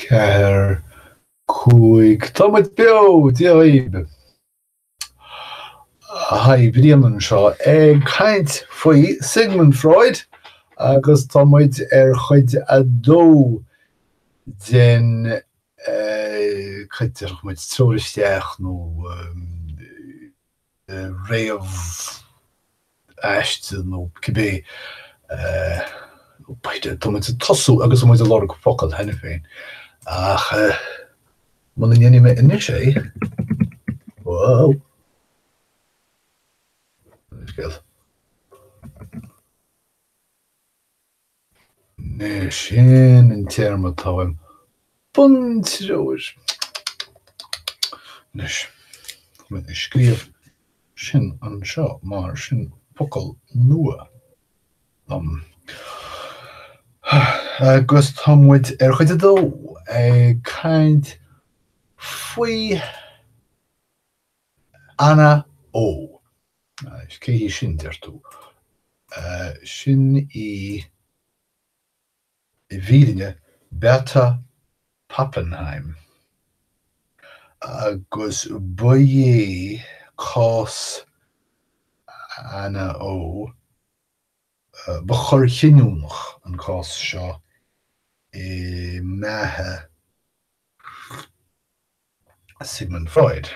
4, 5, Tá muid beo! Dia dhaoibh! Haigh, Brian anseo ag caint faoi Sigmund Freud agus tá muid ar chuid a dó den, cad déarfadh muid, treoir isteach nó réamh aiste nó cibé, b'fhéidir, tá muid ag tosú agus tá muid ag lorg focal cheana féin, ach muna ndéanfaidh mé anois é, whoa, scéal. Anois, sin an téarma atá uaim, buntreoir. Anois, tá mé ag scríobh sin anseo mar sin focal nua dom. Agus tá muid ar chuid a dó ag caint faoi Anna O. Cé hí sin, deir tú? Sin í, i bhfírinne, Bertha Pappenheim. Agus ba é cás Anna O. Ba chor chinniúnach an cás seo i mbeatha Sigmund Freud.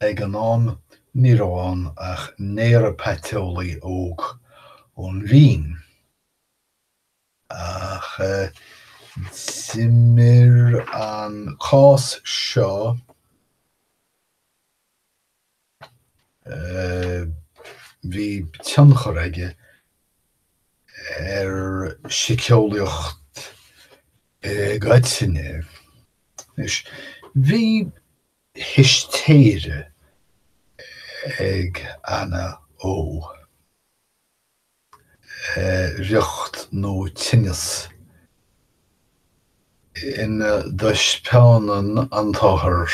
Ag an am ní raibh ann ach néarapaiteolaí óg ón Vín. Ach d'imir an cás seo Bhí tionchar aige ar shíceolaíocht i gcoitinne. Anois, bhí histéire ag Anna O. Riocht nó tinneas ina dtaispeánann an t-othar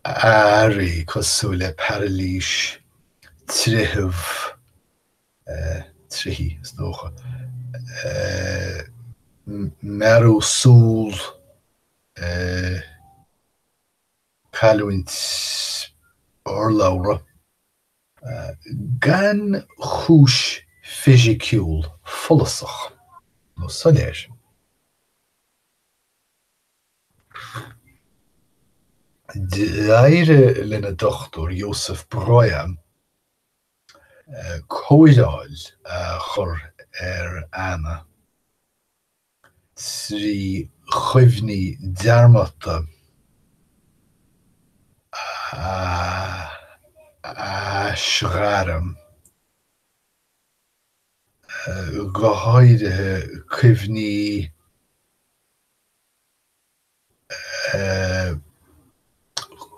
airí cosúil le pairilís, treitheamh, trithí is dócha, mearú súl, cailliúint urlabhra, gan chúis fisiciúil follasach nó soiléir. D'éirigh lena dochtúir, Josef Breuer, cóireáil a chur ar Anna trí chuimhní dearmadta a aisghairm, go háirithe cuimhní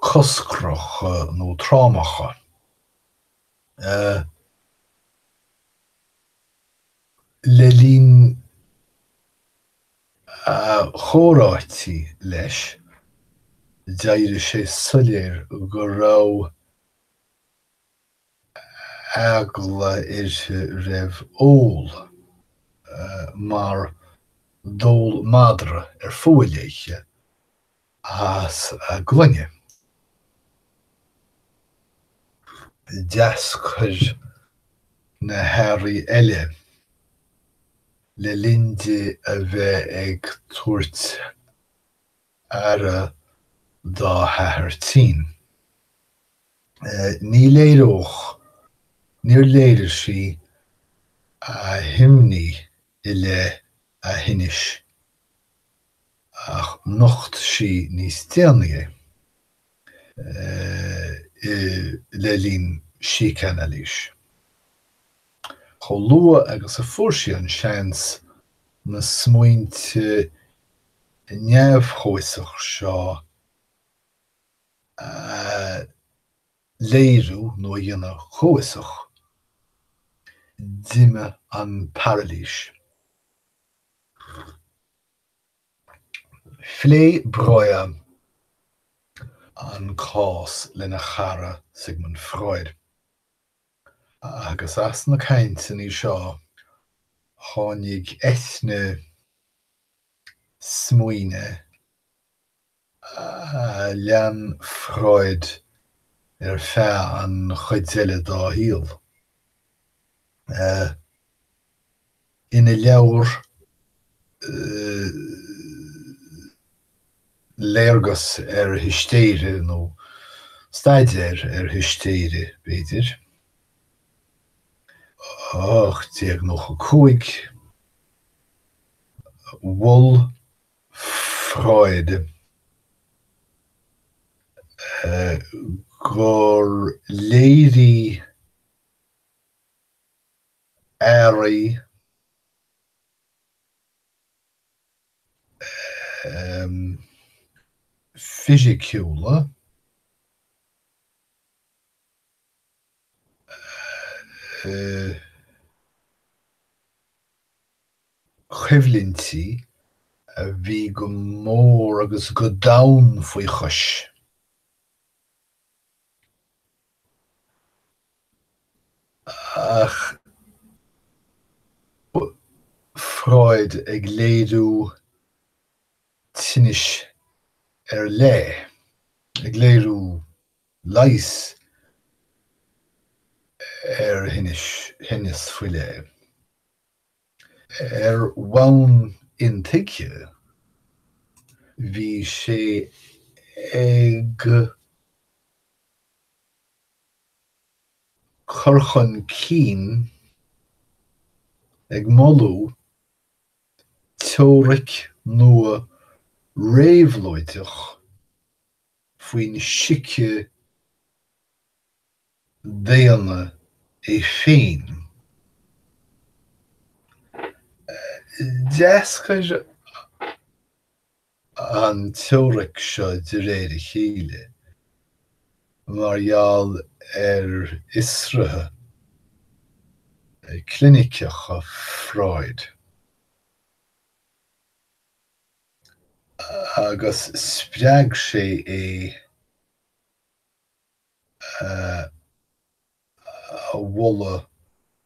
coscracha nó trámacha. Le linn a chomhráití leis, d'éirigh sé soiléir go raibh eagla uirthi roimh ól, mar d'ól madra ar fuath léithe as a gloine. D'eascair na hairí eile le linn di a bheith ag tabhairt aire dá hathair tinn. Ní léireodh, níor léirigh sí a himní i leith a thinnis ach nocht sí níos déanaí é le linn síceanailís. Chomh luath agus a fuair sí an seans na smaointe neamh-chomhfhiosach seo a léiriú nó a dhéanamh comhfhiosach, d'imigh an pharailís. Phléigh Breuer an cás lena chara Sigmund Freud, agus as na cainteanna seo. Tháinig eithne smaoine a lean Freud ar feadh an chuid eile dá shaol. Ina leabhar Léargas ar Histéire nó Staidéar ar Histéire, b'fhéidir, 1895, mhol Freud gur léirigh earraí fisiciúla coimhlintí a bhí go mór agus go domhain faoi chois. Ach Freud ag léiriú tinnis ar leith, ag léiriú leigheas ar thinneas faoi leith. Ar bhonn intuigthe, bhí sé ag cur chun cinn, ag moladh teoiric nua réabhlóideach faoin síce daonna é féin. D'eascair an teoiric seo de réir a chéile mar gheall ar fhiosruithe cliniceacha Freud agus spreag sé é a mholadh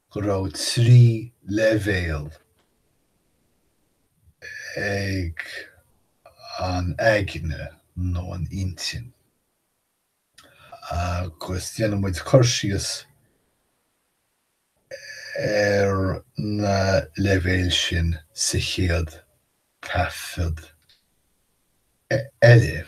go raibh 3 leibhéal ag an aigne nó an intinn. Agus déanfaidh muid cur síos ar na leibhéil sin sa chéad taifead eile.